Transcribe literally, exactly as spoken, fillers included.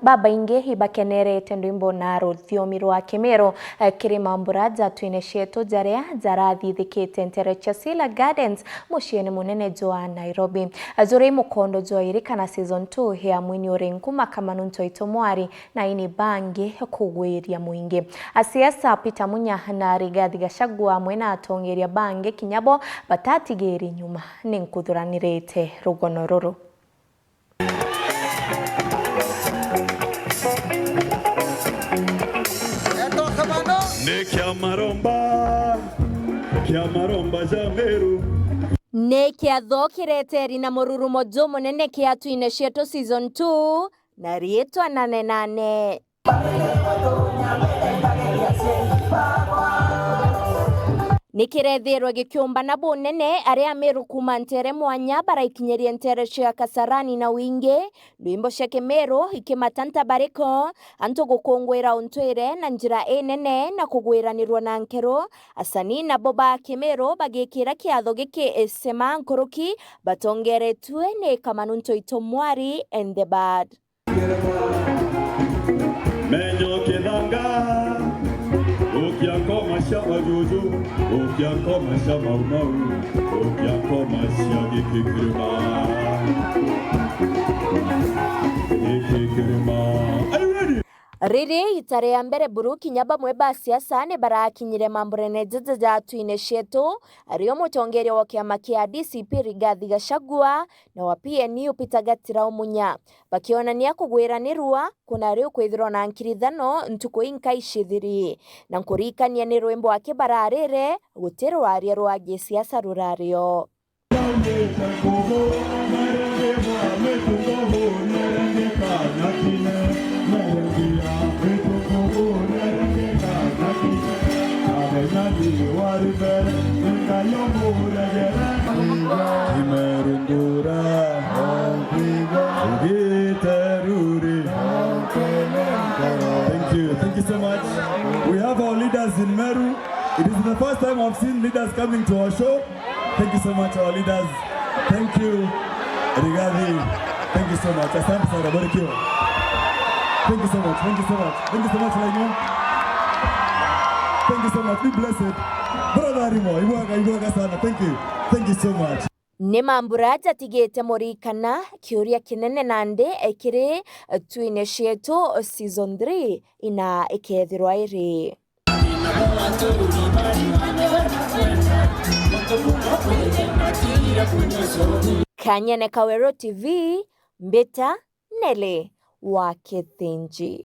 Babaingi ibakenerete ndwimbo na ruthiomi rwa Kimiru, eh, kiri mambura ja Twine Cietu jaria jarathithikite ntere cia Sila Gardens, muciini munene jwa Nairobi. Eh, juri mukondo jwa Irikana season two ya mwini uri nkuma Kamanu Ntoito Mwari na aini bangi kugwiria mwingi. Asiasa Peter Munya na Rigathi Gachagua amwe na atongeria bangi kinya bo batatigiri nyuma. Ni nkuthuranirite rugono ruru. Ni kia maromba, kia maromba ja Meru. Ni kiatho kireteri na mururumo jumunene kia Twine Cietu season two na riitwa Nane Nane. Ni kirethirwe gikiumbana bunene, aria Amiru kuuma ntere mwanya baraikinyirie ntere cia Kasarani na wingi, ndwimbo cia Kimiru ikimatanta bariko, antu gukungwira untwire na njira inene na kugwiranirwa na nkero. Asanii nabo ba Kimiru bagikira kiatho giki isema nkuruki, batongeretue ni Kamanu Ntoito Mwari and the Bad. Menyo kithanga, ukia nkoma cia majuju, ukia nkoma cia maumau, ukia nkoma cia gikikirima. Gikikirima. Are you ready? Riri ita ria mbere buru kinya bamwe ba siasa ni barakinyire mamburene jaja ja Twine Cietu, ario mutongeria wa kiama kia D C P Rigathi Gachagua na wa P N U Peter Gatira Umunya. Bakionania kugwiranirua, kuna riu kwithirwa na nkirithano ntuku inkai cithiri. Na nkuririkania ni rwimbo aki bararire, guti rwaria rwa gisiasa rurario. Thank you. Thank you so much. We have our leaders in Meru. It is the first time I've seen leaders coming to our show. Thank you so much, our leaders. Thank you, Rigathi. Thank you so much. Asante sana, barikiwa. Thank you so much. Thank you so much. Thank you so much, Lainyo. Thank you so much. Be blessed. Brother Arimo, ibwaga, ibwaga sana. Thank you. Thank you so much. Ni mambura jatigite murikana, kiuria kinene nandi kiri Twine Cietu season three ina ikethirwa iri. Kanyene Kaweru T V, mbita Nelly wa Kithinji.